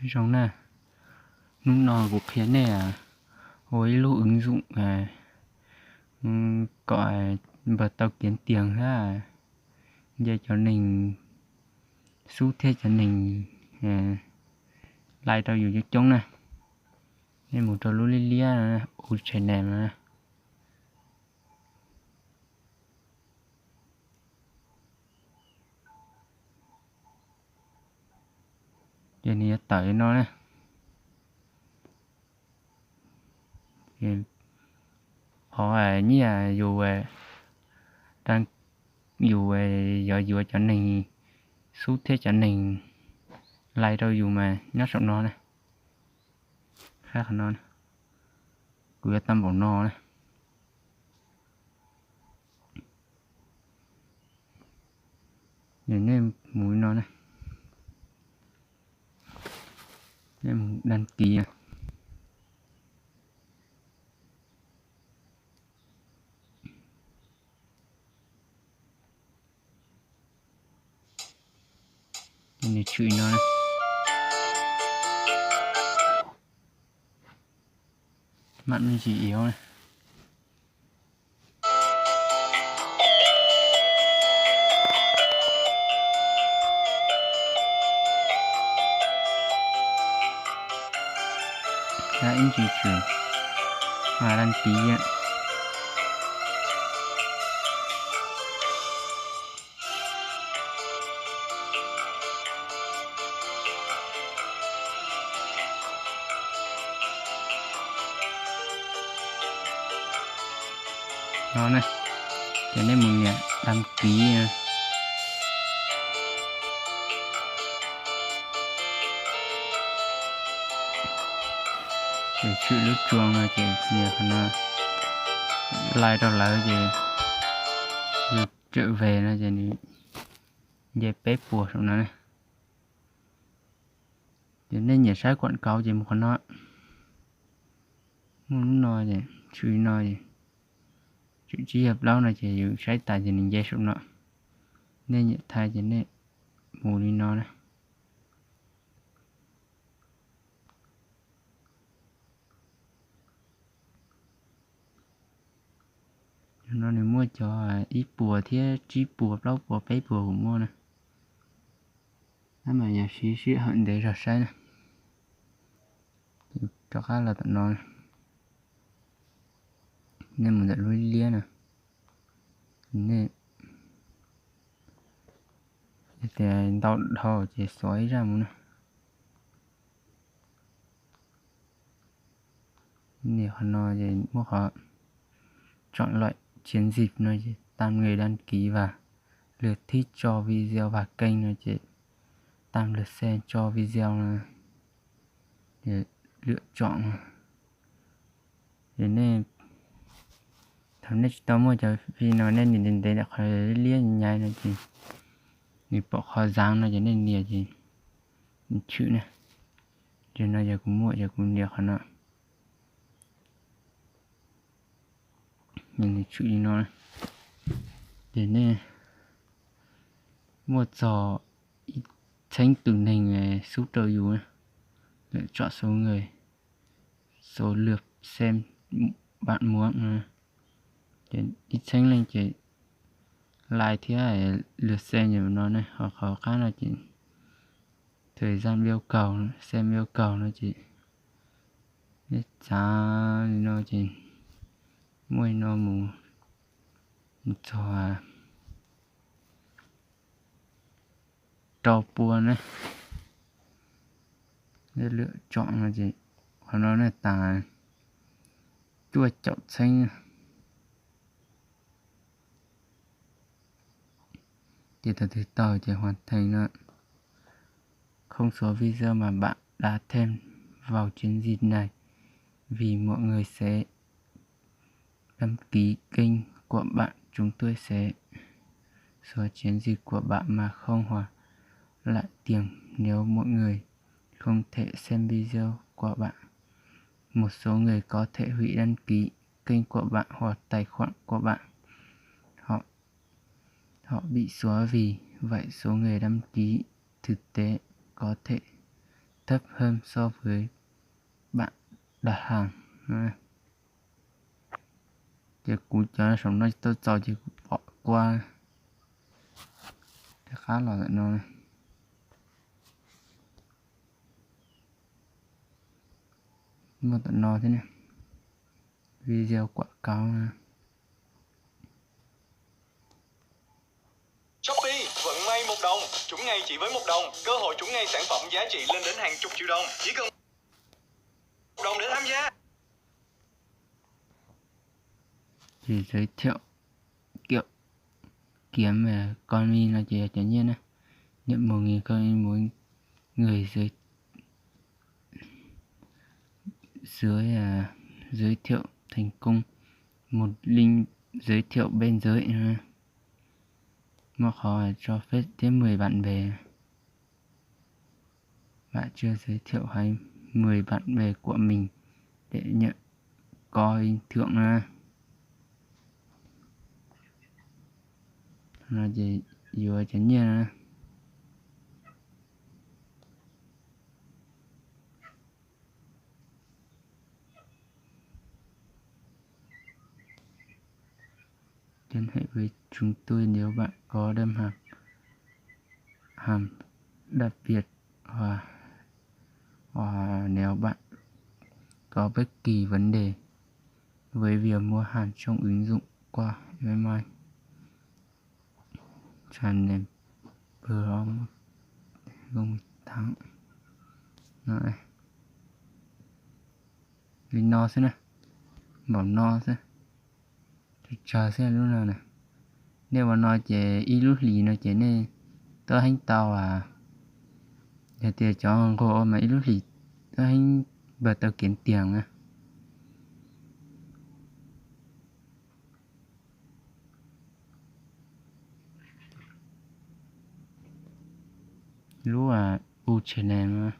Zoo na, hnub no kuv qhia nej ua ib lub ứng dụng kom npawg tau kiếm tiền thiab nce cov neeg xub thiab cov neeg like rau yus coob coob na. Nej mus rau lub liab liab no, u channel no. Ces nws yuav tawm li no na. Qhov nyiaj yus, yus yog yuav cov neeg xub thiab cov neeg like rau yus mas nyob saum no na. Qhov no, kuv yuav tau npaum no na. Nej mus li no na, nej mus đăng ký. Nws tshwm no, maj me ntsis iov. Ib ntsis tshwm, đăng ký. No na, ces nej mus nias đăng ký. Ces tshwm lub tsuas no ces nias qhov no, like rau lawv ces yus trở về no ces nws nce peb puas saum no na. Ces nej nyiam saib quảng cáo ces mus qhov no. Muaj lub no ces tshwm li no, tshwm tsib caug plaub no ces yus saib tas ces nws nce saum no. Nej nyiam thaij ces nej mus li no na. No nws muaj cov ib puas thiab tsib puas, plaub puas, peb puas kuj muaj na. Tab mas yog siv sij hawm ntev zog saib na. Rov qab los tom no, nej mus ntawm lub liab no, nej tias ntau dhau ces xuav ib zaj mus na. Nias qhov no ces muaj qhov chọn loại chiến dịch no ces tam người đăng ký và lượt thích cho video và kênh no ces tam lượt xem cho video no, lượt chọn no. Ces nej, thaum nej tsis tau muaj cov video no nej nias ntev ntev qhov liab nyaiv no ces nws pom qhov dáng no ces nej nias ces nws tshwm na. Ces no yog kuv muaj ces kuv nias qhov no, nws tshwm li no. Ces nej muaj txog ib txheeb tus neeg xub rau yus, lượt chọn số người, số lượt xem bạn muốn no. Ces ib txheeb leej ces like thiab lượt xem no ne, ho qhov qab no ces thời gian yêu cầu, xem yêu cầu no ces nej txav li no ces muaj li no mus txog rau pua ne. Lượt chọn no ces qhov no ne tas cuaj caum txheeb. Ces thaum twg tau ces hoàn thành no. Không số video mà bạn đã thêm vào chiến dịch này vì mọi người sẽ đăng ký kênh của bạn, chúng tôi sẽ xóa chiến dịch của bạn mà không hoàn lại tiền nếu mọi người không thể xem video của bạn. Một số người có thể hủy đăng ký kênh của bạn hoặc tài khoản của bạn. Họ, họ bị xóa vì vậy số người đăng ký thực tế có thể thấp hơn so với bạn đặt hàng. Ces kuv cov saum no tsis tau txaus ces kuv pom kua rov qab los ntawm no. Muaj ntawm no thiab, video quảng cáo. Shopee, vận may một đồng, trúng ngay chỉ với một đồng, cơ hội trúng ngay sản phẩm giá trị lên đến hàng chục triệu đồng, chỉ cần một đồng để tham gia. Thì giới thiệu kiểu kiếm, à, con mi no ces cov nyiaj na. Nhận một nghìn con mi, mỗi người dưới, dưới, à, giới thiệu thành công một link giới thiệu bên dưới. Muaj qhov cho phép thêm mười bạn bè. Bạn chưa giới thiệu hãy mời bạn bè của mình để nhận có ý tưởng na. No ces yuav cov nyiaj na. Liên hệ với chúng tôi nếu bạn có đơn hàng, hàng đặc biệt hoặc, hoặc nếu bạn có bất kỳ vấn đề với việc mua hàng trong ứng dụng qua email. Channel Pro Gong Thắng. Li no xwb na, npaum no xwb. Tsawg tsawg xwb lub no na. Nej ua no ces ib lub hlis no ces nej twb heev tau, yog tias cov nqua mas ib lub hlis twb heev npaum tau kiav tiag na. Lub u channel no